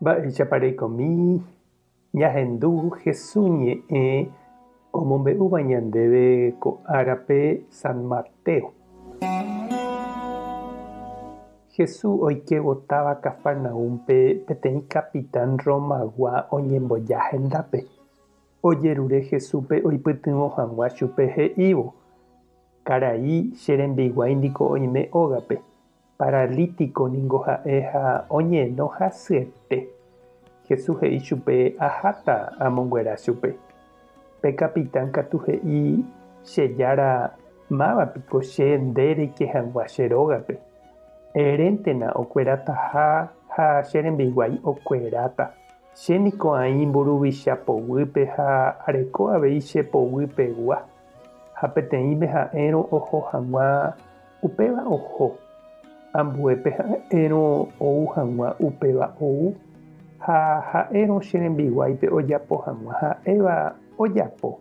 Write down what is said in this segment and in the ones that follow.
Mba'éichapa reikomi ñahendu Hesu ñe'ẽ omombe'úva ñandéve ko árape San Mateo. Hesu oikévo táva Cafarnaúmpe peteĩ capitán Romagua oñemboja hendápe. Ojerure Hesúpe oipytyvõ hag̃ua chupe he'ívo, Karai, che rembiguái niko oime ógape. Paralítiko ningo ha'e ha oñeno hasyete. Jesús he'i chupe, Aháta amonguera chupe. Pe kapitán katu he'i, Che Jára, máva piko che nde reike hag̃ua che rógape? Eréntena okuerataha ha che rembiguái okueráta. Che niko aĩ mburuvicha poguýpe ha areko avei che poguýpegua. Ha peteĩme ha'érõ oho hag̃ua Upéva oho, ambuépe ha'érõ ou hag̃ua upéva ou, ha ha'érõ che rembiguáipe ojapo hag̃ua ha'éva ojapo.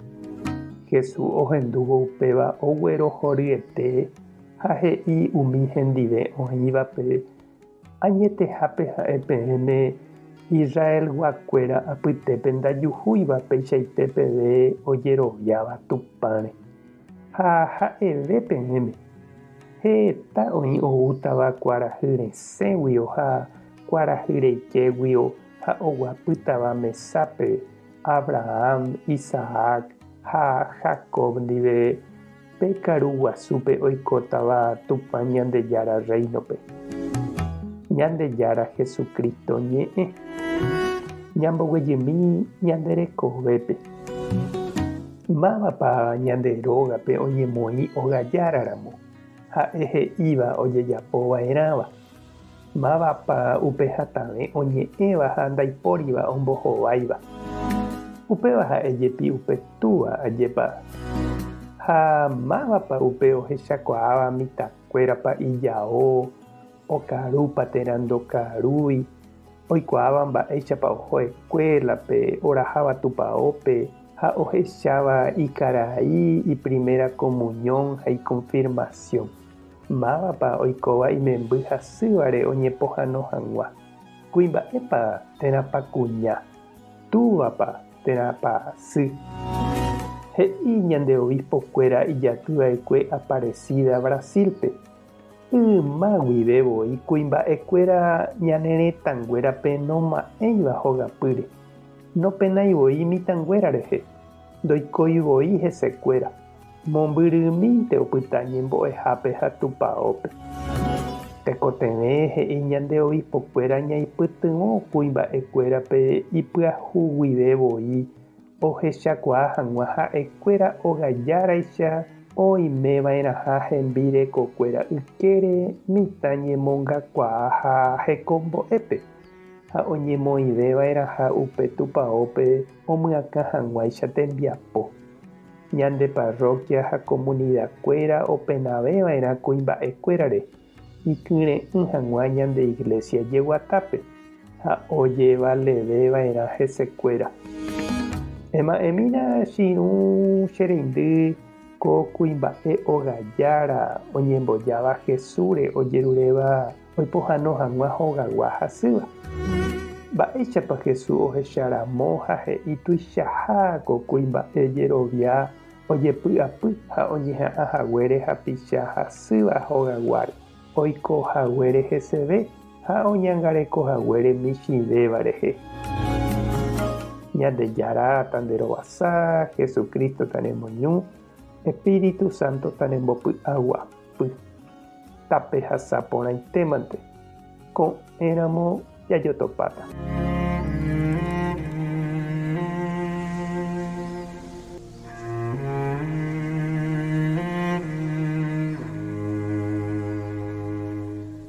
Jesús ohendúvo upéva oguerohoryete ha he'i umi hendive oĩvape, Añetehápe ha'e peẽme Israelguakuéra apytépe ndajuhúiva peichaite peve ojeroviáva Tupãre. Ha ha'eve peẽme, heta oĩ oútava kuarahy resẽguio ha kuarahy reikéguio ha oguapýtava mesápe Abraham, Isaac ha Jacob ndive pe karu guasúpe oikótava Tupã Ñandejára Rréinope. Ñandejára Jesucristo ñe'ẽ. Ñamboguejymi ñande rekovépe. Mávapa ñande rógape oñemoĩ ogajára ramo, ha'e he'íva ojejapo va'erãva? Mávapa upe hatãve oñe'ẽva ha ndaipóriva ombohováiva? Upéva ha'e jepi upe túva, ajépa? Ha mávapa upe ohechakuaáva mitãkuérapa ijao, okarúpa térã ndokarúi, oikuaáva mba'éichapa oho eskuélape, oraháva tupaópe ha ohecháva ikarai, iprimera comunión ha ikonfirmasión? Mávapa oikóva imemby hasývare oñepohãno hag̃ua? Kuimba'épa térãpa kuña? Túvapa térãpa sy? He'i ñande obispo-kuéra ijatyva'ekue Aparecida, Brasil-pe. Yma guive voi kuimba'ekuéra ñane retãnguérape noma'ẽiva hogapýre, nopenái voi mitãnguéra rehe, ndoikói voi hesekuéra. Mombyrymínte opyta ñembo'ehápe ha tupaópe. Tekotevẽ he'i ñande obispo-kuéra ñaipytyvõ kuimba'ekuérape ipyahu guive voi ohechakuaa hag̃ua ha'ekuéra ogajáraicha oimeva'erãha hembirekokuéra ykére mitã ñemongakuaa ha hekombo'épe, ha oñemoĩveva'erãha upe tupaópe omyakã hag̃uáicha tembiapo. Ñande parroquia ha comunidad-kuéra openaveva'erã kuimba'ekuérare ikyre'ỹ hag̃ua ñande iglesia jeguatápe ha ojevaleveva'erã hesekuéra. Ema'ẽmína che irũ che reindy ko kuimba'e ogajára oñembojáva Jesúsre ojeruréva oipohãno hag̃ua hogagua hasýva. Mba'éichapa Jesús ohecha ramo ha he'i tuichaha ko kuimba'e jerovia ojepy'apy ha oñeha'ã haguére hapicha hasýva hogaguáre, oiko haguére heseve ha oñangareko haguére michĩvéva rehe? Ñandejára tanderovasa, Jesucristo tanemoñu, Espíritu Santo tanembopy'aguapy. Tape hasa porãitémante. Ko'ẽramo jajotopáta.